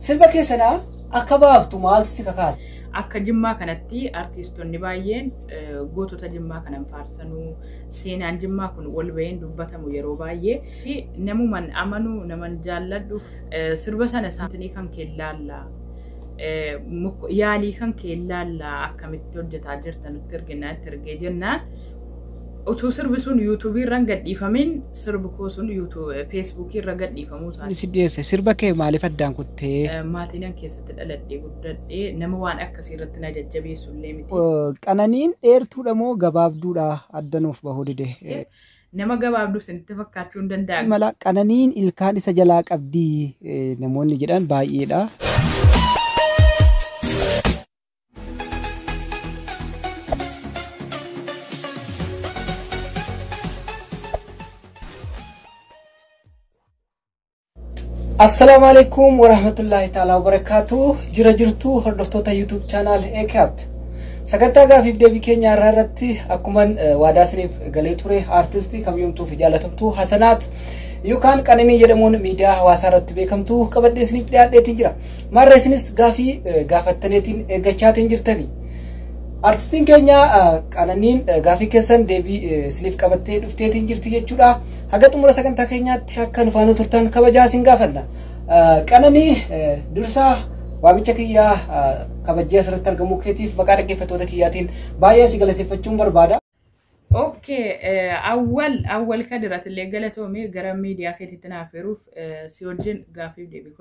Sirba kee sana akka baaftu maaltu si kakaase? Akka Jimmaa kanatti artiistonni baay'een gootota Jimmaa kanan faarsanuu, seenaan Jimmaa kun wal baheen dubbatamu yeroo baay'ee. Namuman amanu, naman jaalladhu, sirba sana isaanii kan kee laalla, yaalii kan kee laalla, akkamitti hojjetaa jirta nutti erginaa itti ergee jennaan, utuu sirbi sun yuutuubii irra hin gadhiifamin sirbi koo sun feesbuukii irra gadhiifamuu isaati. Si dhiyeesse sirba kee maaliif addaan kuttee? Maatiin an keessatti dhaladhee guddadhee nama waan akkasii irratti na jajjabeessu illee miti. Qananiin dheertuudha moo gabaabduudha adda nuuf bahuu dide? Nama gabaabduu isinitti fakkaachuu hin danda'a. Mala Qananiin ilkaan isa jalaa qabdii namoonni jedhan baay'eedha. Assalaamu alaikum warahmatullahi ta'ala wabarakaatu. Jira jirtu hordoftoota YouTube channel ACAP. Sagantaa gaafiif deebii keenya har'aa irratti akkuman waadaa isiniif galee ture aartistii kabajamtuu fi jaalatamtuu Hasanaat yookaan Qananii jedhamuun miidiyaa hawaasaa irratti beekamtu qabadhee isiniif dhiyaadheetiin jira. Maarree isinis gaafii gaafattaneetiin eeggachaatiin jirtani. Artistiin keenya Qananiin gaafii keessan deebii isiniif qabattee dhufteetiin jirti jechuudha. Haga xumura sagantaa keenyaatti akka nu faana turtan kabajaa isin gaafanna. Qananii, dursaa waamicha kiyyaa kabajjee asirratti argamuu keetiif maqaa dhaggeeffattoota kiyyaatiin baay'ee si galateeffachuun barbaada. Okay, Awwal Kadir, atillee galatoomee gara miidiyaa keetiitti naaf feeruuf, si wajjin gaaffiif deebii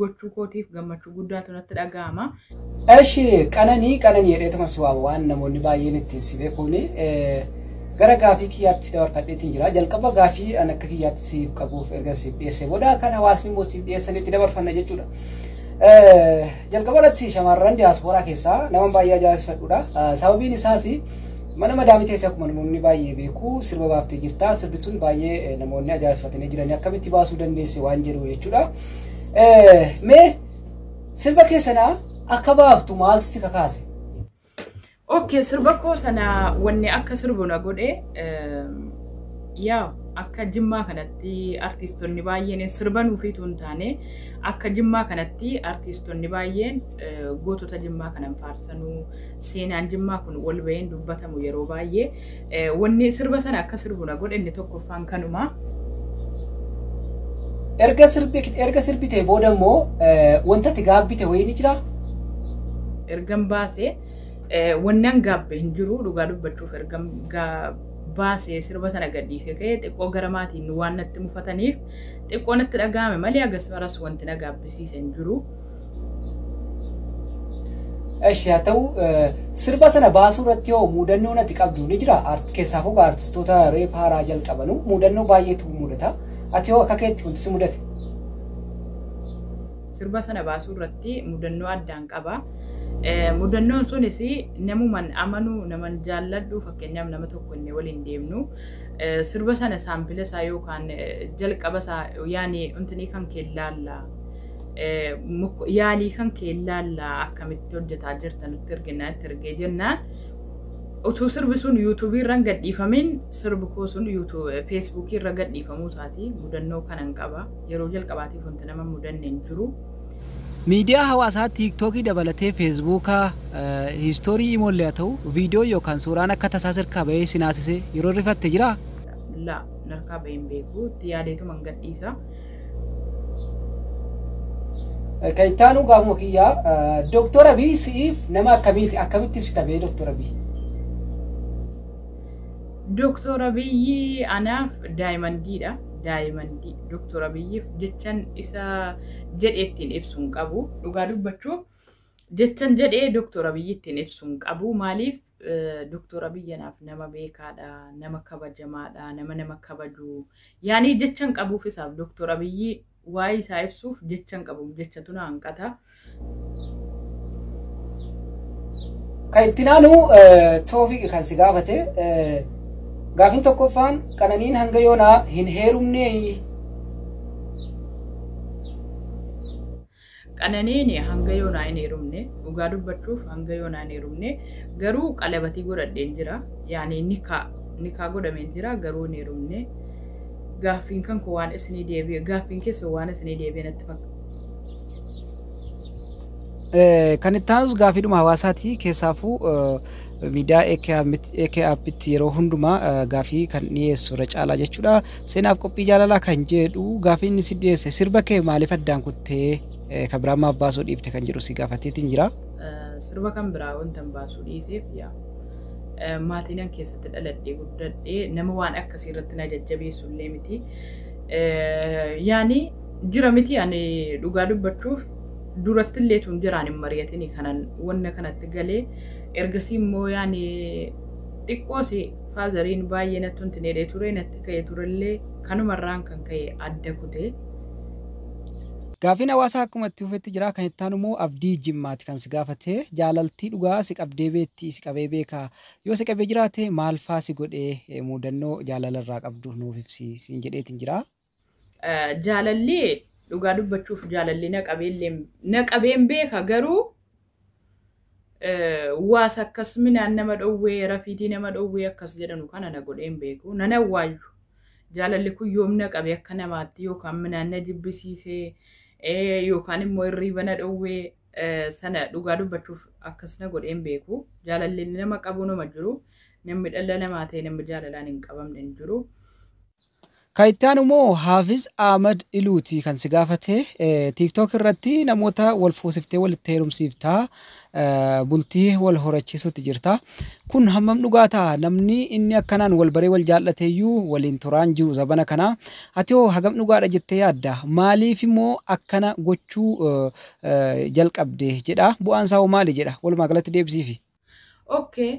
gochuu kootiif gammachuu guddaatu natti dhaga'ama. Eshi, Qananii jedheetuma si waama waan namoonni baay'een ittiin si beekuuni gara gaafii kiyyaatti dabarfadheetiin jira. Jalqaba gaafii an akka kiyyaatti siif qabuuf erga siif dhiyeessee booda kan hawaasni immoo siif dhiyeessanitti dabarfanna jechuudha. Jalqaba irratti shamarran diyaaspooraa keessaa nama baay'ee ajaa'ibsiifadhudha. Sababiin isaas mana madaamii teessee akkuma namoonni baay'ee beeku sirba baaftee jirta. Sirbi sun baay'ee namoonni ajaa'ibsiifatanii jiran akkamitti baasuu dandeesse waan jedhu jechuudha. Mee sirba kee sana akka baaftu maaltu si kakaase? Okay, sirba koo sana wanni akka sirbu na godhe, yaa akka Jimmaa kanatti artiistonni baay'een sirba nuufiitu hin taane, akka Jimmaa kanatti artiistonni baay'een gootota Jimmaa kanan faarsanuu, seenaan Jimmaa kun wal baheen dubbatamu yeroo baay'ee, wanni sirba sana akka sirbu na godhe inni tokkoffaan kanuma. Erga sirbitee booda immoo wanta ati gaabbite wayii ni jiraa? Ergan baasee wannan gaabbe hin jiru. Dhugaa dubbachuuf, ergan baasee sirba sana gadhiisee ka'ee xiqqoo gara maatiin waan natti mufataniif xiqqoo natti dhaga'ame malee hagas maras wanti na gaabbisiise hin jiru. Eshi, haa ta'u, sirba sana baasuu irratti hoo mudannoon ati qabdu ni jira? Keessaafuu artistoota reef haaraa jalqabanu mudannoo baay'eetu mudata. Ati hoo akka keetti wanti si mudate? Sirba sana baasuu irratti mudannoo addaan qaba. Mudannoon sunis namuman amanu, naman jaalladhu, fakkeenyaaf nama tokko inni waliin deemnu, sirba sana saampila isaa yookaan jalqaba isaa yaani wanti kan kee laalla, yaalii kan kee laalla, akkamitti hojjetaa jirta nutti erginaa itti ergee jennaan, utuu sirbi sun yuutuubii irra hin gadhiifamin sirbi koo sun feesbuukii irra gadhiifamuu isaati. Mudannoo kanan qaba. Yeroo jalqabaatiif wanti nama mudanne hin jiru. Miidiyaa hawaasaa tiiktookii dabalatee feesbuukaa, hiistoorii imoollee haa ta'u, viidiyoo yookaan suuraan akka tasaa sirkaa bahee si naasisee yeroo rifatte jiraa? La, narkaa bahee hin beeku. Itti yaadeetuma hin gadhiisa. Kan itti aanu gaafuma kiyyaa, Dooktor Abiy si'iif nama akkamiiti? Akkamitti ibsita bee Dooktor Abiy? Dooktor Abiyyi anaaf daayimandiidha. Daayimandii. Dooktor Abiyyiif jechan isa jedhee ittiin ibsu hin qabu. Dhugaa dubbachuuf jechan jedhee Dooktor Abiyyi ittiin ibsu hin qabu. Maaliif, Dooktor Abiyyi anaaf nama beekaadha, nama kabajamaadha, nama kabaju. Yaanii jechan qabuuf isaaf Dooktor Abiyyi waa'ee isaa ibsuuf jechan qabu, jechatu na hanqata. Kan itti aanu Toofiq kan si gaafate, gaafiin tokkoffaan, Qananiin hanga yoonaa hin heerumnee? Qananiin hanga yoonaa hin heerumne. Dhugaa dubbachuuf hanga yoonaa hin heerumne, garuu qalabatii godhadheen jira. Yaani nikaa godhameen jira, garuu hin heerumne. Gaaffiin kan koo waan isinii deebi'e, gaaffiin keessa waan isinii deebi'e natti fakkaata. Kan itti aanus gaafiidhuma hawaasaati. Keessaafuu miidiyaa AK Appitti yeroo hundumaa gaafii kan dhiyeessu irra caalaa jechuudha. Seenaaf qophii jaalalaa kan jedhu gaafii inni si dhiyeesse, sirba kee maaliif addaan kuttee, kan biraa maaf baasuu dhiifte kan jedhu si gaafateetiin jira. Sirba kan biraa wanta hin baasuu dhiiseef, yaa, maatiin an keessatti dhaladhee guddadhee nama waan akkasii irratti na jajjabeessu illee miti. Yaani jira miti, ani dhugaa dubbachuuf duratti illee tun jiraan hin mari'atini kanan wanna kanatti galee. Ergasii immoo yaani xiqqoos fatheriin baay'ee natti huntineedhee ture, natti ka'ee turellee, kanumarraan kan ka'e adda kutee. Gaafiin hawaasaa akkuma itti fufetti jira. Kan itti aanu immoo Abdii Jimmaati kan si gaafate. Jaalaltii dhugaa si qabdee beetti, si qabee beekaa? Yoo si qabee jiraate maal faa si godhee, mudannoo jaalalarraa qabdu nuuf ibsi siin jedheetiin jira. Jaalalli, dhugaa dubbachuuf, jaalalli na qabeellee na qabeen beeka, garuu waas akkas minaan nama dhowwee, rafiitii nama dhowwee akkas jedhanu kana na godheen beeku. Nan awwaayyu. Jaalalli kun yoom na qabe akka namaatti, yookaan minaan na jibbisiisee, yookaan immoo hirriiba na dhowwee sana, dhugaa dubbachuuf akkas na godheen beeku. Jaalalli nama qabu nama jiru. Namni dhala namaa ta'e namni jaalalaan hin qabamne hin jiru. Kan itti aanu immoo Haafiz Ahmad Iluuti kan si gaafate. TikTok irratti namoota wal fuusiftee walitti heerumsiiftaa, bultii wal horachiisuutti jirta. Kun hammam dhugaa ta'a? Namni inni akkanaan wal baree wal jaallateeyyuu waliin turaan jiru zabana kana. Ati hoo hagam dhugaadha jettee yaadda? Maaliif immoo akkana gochuu jalqabde jedha. Bu'aan isaa hoo maali jedha? Walumaa galatti deebisiifi. Okay.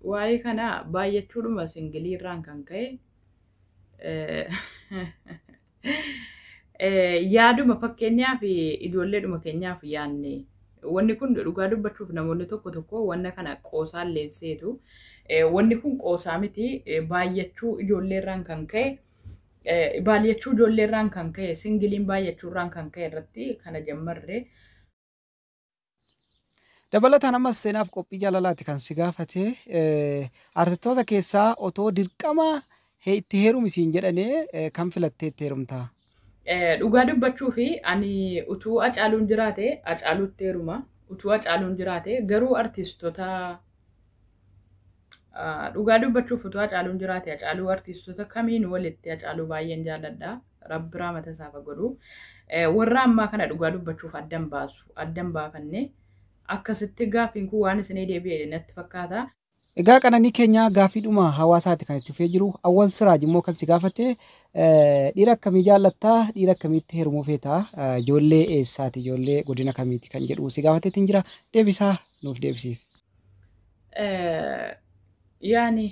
Waa'ee kana baay'achuudhuma single irraan kan ka'e, yaaduma fakkeenyaaf ijoolleedhuma keenyaaf yaanne, wanni kun dhugaa dubbachuuf namoonni tokko tokko wanna kana qoosaan leesseetu. Wanni kun qoosaa miti. Baay'achuu ijoolleerraan kan ka'e, baay'achuu ijoolleerraan kan ka'e, singleiin baay'achuurraan kan ka'e irratti kana jammarre. Dabalataan ammas seenaaf qophii jaalalaati kan si gaafate. Artistoota keessaa otoo dirqama itti heerumi siin jedhanii kan filattee itti heerumtaa? Dhugaa dubbachuu fi ani utuu Acaaluun jiraate Acaaluutti heeruma. Utuu Acaaluun jiraate garuu artistoota, dhugaa dubbachuuf, utuu Acaaluun jiraate Acaaluu, artistoota kamiin walitti Acaaluu baay'een jaalladha. Rabbi raamata isaaf godhu. Warra ammaa kana dhugaa dubbachuuf addan baasu, addan baafanne. Akkasitti gaaffiin kun waan isinii deebi'e natti fakkaata. Egaa qananii keenya, gaaffiidhuma hawaasaati kan itti fufee jiru. Awwal Siraaj immoo kan si gaafate, dhiira akkamii jaallattaa, dhiira akkamiitti heerumuu feetaa, ijoollee eessaati, ijoollee godina kamiiti kan jedhu si gaafateetiin jira. Deebisaa nuuf deebisiif. Yaani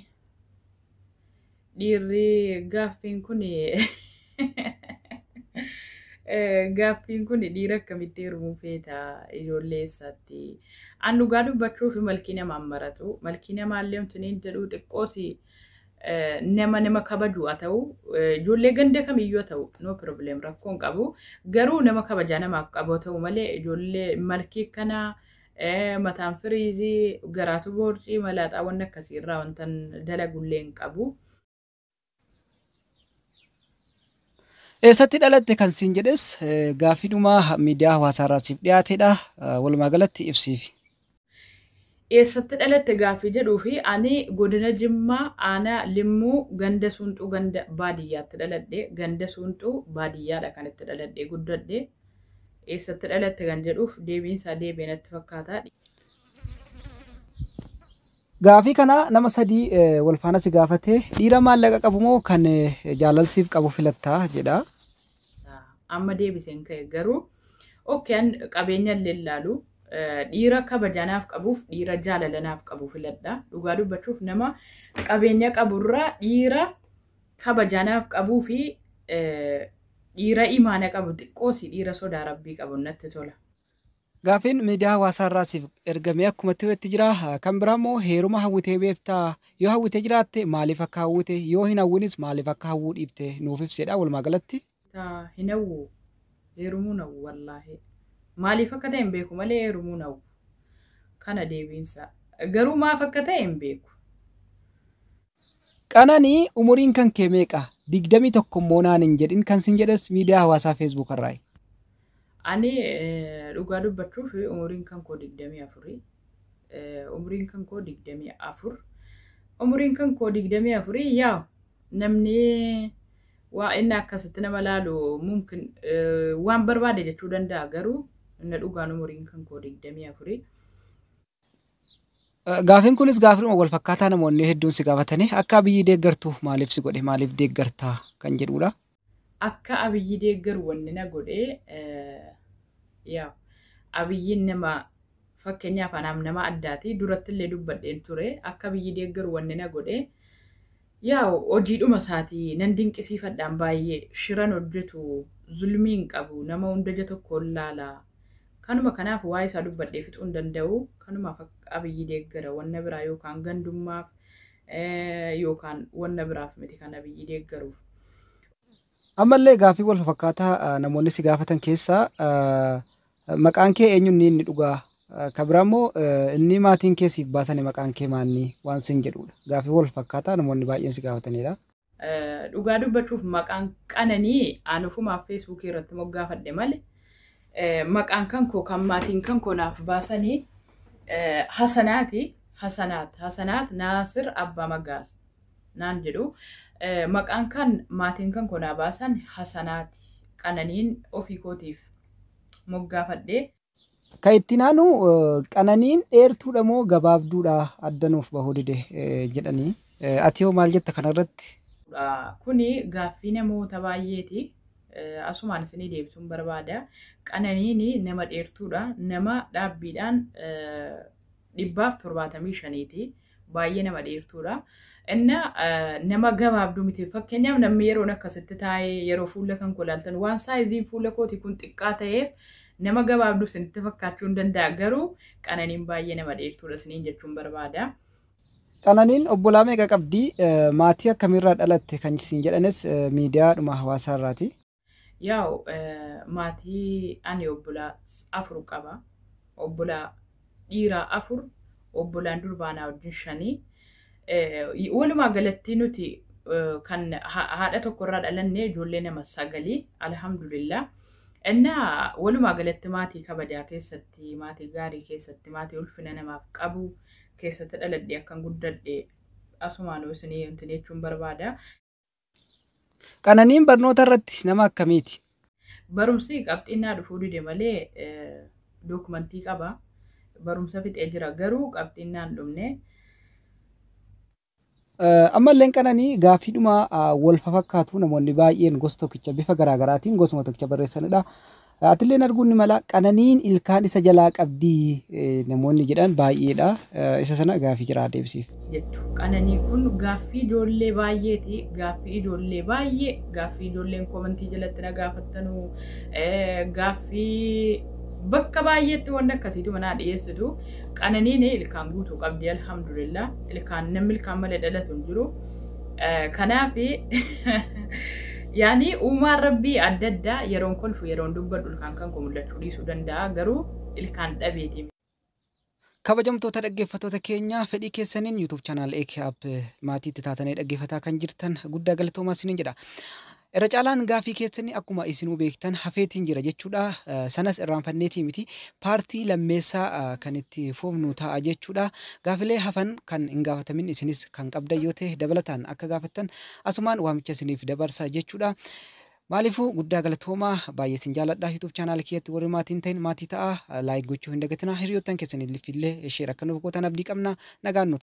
dhiirri, gaaffiin kun dhiira akkamitti heerumuu feetaa, ijoollee eessaatti? An dhugaa dubbachuuf malkii namaan maratu, malkii namaallee wanti inni jedhu xiqqoos nama nama kabaju haa ta'u, ijoollee ganda kamiyyuu haa ta'u, no problem, rakkoo hin qabu. Garuu nama kabajaa namaaf qabu haa ta'u malee, ijoollee malkii kana, mataan firiizii, garaatu boorcii, malaaxaa, wanni akkasii irraa wanta dalagullee hin qabu. Eessatti dhalatte kan siin jedhes gaaffiidhuma miidiyaa hawaasaarraa siif dhiyaatedha. Walumaa galatti ibsiif. Eessatti dhalatte gaaffii jedhuu fi ani godina Jimmaa, aanaa Limmuu, ganda Suunxuu, ganda baadiyyaatti dhaladhe. Ganda Suunxuu baadiyyaadha kan itti dhaladhe guddadhe. Eessatti dhalatte kan jedhuuf deebiin isaa deebi'e natti fakkaata. Gaafii kana nama sadii wal faana si gaafate. Dhiira maallaqa qabu moo kan jaalalsiif qabu filattaa jedha. Amma deebiseen ka'e garuu, okay, qabeenya illee ilaalu, dhiira kabajanaaf qabuuf dhiira jaalalanaaf qabu filadha. Dhugaa dubbachuuf nama qabeenya qaburraa dhiira kabajanaaf qabuu fi dhiira imaana qabu, xiqqoosi dhiira sodaa rabbii qabu natti tola. Gaafiin miidiyaa hawaasaarraa siif ergamee akkuma itti jira. Kan biraa immoo heeruma hawwitee beektaa? Yoo hawwitee jiraatte maaliif akka hawwite? Yoo hin hawwinis maaliif akka hawwuu dhiifte nuuf ibsedha walumaa galatti. Hin hawwu, heerumuu hawwu wallaahi. Maaliif akka ta'e hin beeku malee heerumuu hawwu. Kana deebiinsa. Garuu maaf akka ta'e hin beeku. Qananii, umuriin kan kee meeqa? 21 immoo naan hin jedhin kan sin jedhes miidiyaa hawaasaa Facebook irraayi. Ani dhugaa dubbachuuf umuriin kan koo 24. Umuriin kan koo 24. Umuriin kan koo 24 yaa namni waa inni akkasitti nama laalu mumkin waan barbaade jechuu danda'a, garuu inni dhugaan umuriin kan koo 24. Gaafiin kunis gaaffiidhuma wal fakkaataa namoonni hedduun si gaafatanii, akka Abiyyi deeggartu maaliif si godhe, maaliif deeggartaa kan jedhudha. Akka Abiyyi deeggaru wanni na godhe, yaa Abiyyiin nama fakkeenyaaf anaaf nama addaati, duratti illee dubbadheen ture. Akka Abiyyi deeggaru wanni na godhe, yaa hojiidhuma isaatii nan dinqisiifadhaan, baay'ee shiran hojjetu, zulmii hin qabu, nama hunda ija tokkoon laala. Kanuma kanaaf waa'ee isaa dubbadhee fixuu hin danda'u. Kanumaaf Abiyyi deeggara, wanna biraa yookaan gandummaaf yookaan wanna biraaf miti kan Abiyyi deeggaruuf. Ammallee gaaffii wal fakkaataa namoonni si gaafatan keessaa, maqaan kee eenyuun inni dhugaa? Kan biraa immoo inni maatiin kee siif baasanii maqaan kee maanni waan sin jedhudha. Gaaffii wal fakkaataa namoonni baay'een si gaafatanidha. Dhugaa dubbachuuf maqaan Qananii aan ofumaaf Feesbuukii irratti moggaafadhe malee, maqaan kan koo kan maatiin kan koo naaf baasanii Hasanaati. Hasanaat Hasanaat Naasir Abbaa Magaal naan jedhu. Maqaan kan maatiin kan koo naa baasan Hasanaati. Qananiin ofii kootiif moggaafadhe. Kan itti naanu, Qananiin dheertuudha moo gabaabduudha, adda nuuf bahuu dide jedhanii. Ati hoo maal jetta kanarratti? Kuni gaaffii namoota baay'eeti. Asumaan isinii deebisuun barbaada. Qananiin nama dheertuudha. Nama dhaabbiidhaan 175ti. Baay'ee nama dheertuudha. Inna nama gabaabduu miti. Fakkeenyaaf namni yeroon akkasitti taa'ee yeroo fuula kan koo ilaaltan, waan saayiziin fuula kooti kun xiqqaa ta'eef nama gabaabduu isinitti fakkaachuu hin danda'a. Garuu Qananiin baay'ee nama dheertuudha isiniin jechuun barbaada. Qananiin obbolaa meeqa qabdi? Maatii akkamiirraa dhalatte kan isin jedhanis miidiyaadhuma hawaasaa irraati. Yaa'u maatii ani obbolaa 4 qaba. Obbolaa dhiiraa 4, obbolaan durbaa naa wajjin 5. Walumaa galatti nuti kan haadha tokkorraa dhalanne ijoollee nama 9, alhamdulillah. Innaa walumaa galatti maatii kabajaa keessatti, maatii gaarii keessatti, maatii ulfina namaaf qabu keessatti dhaladhe akkan guddadhe asumaan isinii wanti jechuun barbaada. Qananiin barnoota irratti nama akkamiiti? Barumsi qabxiin naa dhufuu dide malee dookumantii qaba. Barumsa fixee jira, garuu qabxiin naan dhumne. Ammallee Qananii gaaffiidhuma wal fakkaatu namoonni baay'een gosa tokkicha bifa garaagaraatiin gosuma tokkicha barreessanidha. Atilleen arguun ni mala, Qananiin ilkaan isa jalaa qabdii namoonni jedhan baay'eedha. Isa sana gaaffii jiraa deebisiif. Jettu. Qananii kun gaaffii ijoollee baay'eeti. Gaaffii ijoollee baay'ee, gaaffii ijoolleen koomantii jalatti na gaafattanuu, gaaffii bakka baay'eetti wanti akkasiitu manaa dhiyeessitu. Qananiin ilkaan guutuu qabdi, alhamdulillah. Ilkaan namni ilkaan malee dhalatu hin jiru. Kanaaf yaani uumaan rabbii adda addaa, yeroon kolfu, yeroon dubbadhu ilkaan kan koo mul'achuu dhiisuu danda'a, garuu ilkaan dhabeeti. Kabajamtoota dhaggeeffattoota keenya, fedhii keessaniin YouTube channel AK App maatiitti taatanii dhaggeeffataa kan jirtan guddaa galatoomaa isiniin jedha. Irra caalaan gaafii keessanii akkuma isinuu beektan hafeetiin jira jechuudha. Sanas irraanfanneetii miti. Paartii lammeessaa kan itti fufnu ta'a jechuudha. Gaafilee hafan kan hin gaafatamin isinis kan qabdan yoo ta'e dabalataan akka gaafattan asumaan waamicha isiniif dabarsa jechuudha. Maaliifuu guddaa galatoomaa, baay'ee isin jaaladha. YouTube channel kiyyatti warri maatiin ta'in maatii ta'a. Like gochuu hin dagatinaa. Hiriyoottan keessaniif illee share akka nuuf gootan abdii qabna. Nagaan nu.